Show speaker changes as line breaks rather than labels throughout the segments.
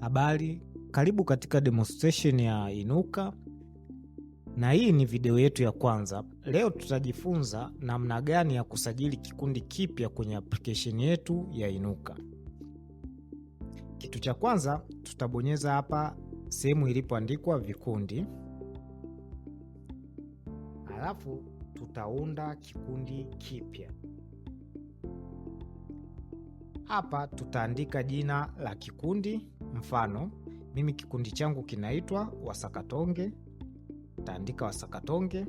Habari, karibu katika demonstration ya Inuka, na hii ni video yetu ya kwanza. Leo tutajifunza namna gani ya kusajili kikundi kipya kwenye application yetu ya Inuka. Kitu cha kwanza tutabonyeza hapa sehemu ilipoandikwa vikundi, halafu tutaunda kikundi kipya. Hapa tutaandika jina la kikundi. Mfano, mimi kikundi changu kinaitwa Wasakatonge, nitaandika Wasakatonge.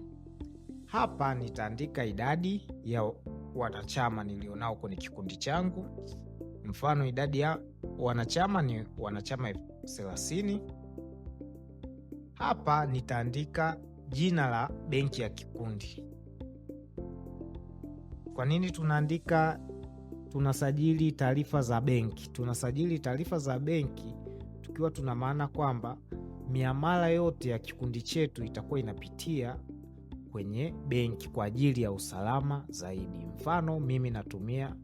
Hapa nitaandika idadi ya wanachama nilionao kwenye kikundi changu. Mfano, idadi ya wanachama ni wanachama 30,000. Hapa nitaandika jina la benki ya kikundi. Kwa nini tunaandika tunasajili taarifa za benki? Tunasajili taarifa za benki tukiwa tuna maana kwamba miamala yote ya kikundi chetu itakuwa inapitia kwenye benki kwa ajili ya usalama zaidi. Mfano, mimi natumia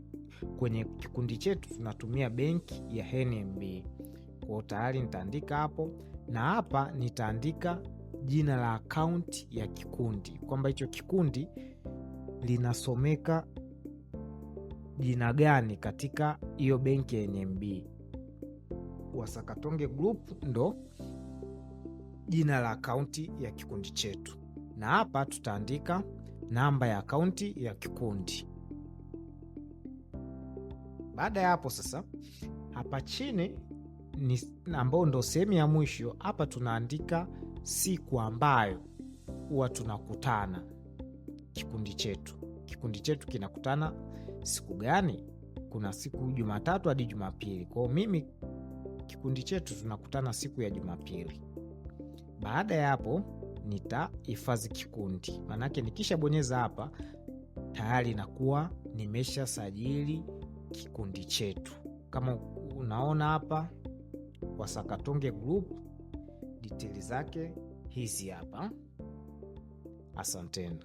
kwenye kikundi chetu tunatumia benki ya NMB. Kwa tayari nitaandika hapo, na hapa nitaandika jina la akaunti ya kikundi, kwamba hicho kikundi linasomeka jina gani katika hiyo benki ya NMB. Wasakatonge Group ndo jina la akaunti ya kikundi chetu, na hapa tutaandika namba ya akaunti ya kikundi. Baada ya hapo sasa, hapa chini ni ambao ndo sehemu ya mwisho, hapa tunaandika siku ambayo huwa tunakutana kikundi chetu. Kikundi chetu kinakutana siku gani? Kuna siku Jumatatu hadi Jumapili. Kwa hiyo mimi kikundi chetu tunakutana siku ya Jumapili. Baada ya hapo nitahifadhi kikundi, maanake nikishabonyeza hapa tayari nakuwa nimeshasajili kikundi chetu. Kama unaona hapa Wasakatonge Group, details zake hizi hapa. Asanteni.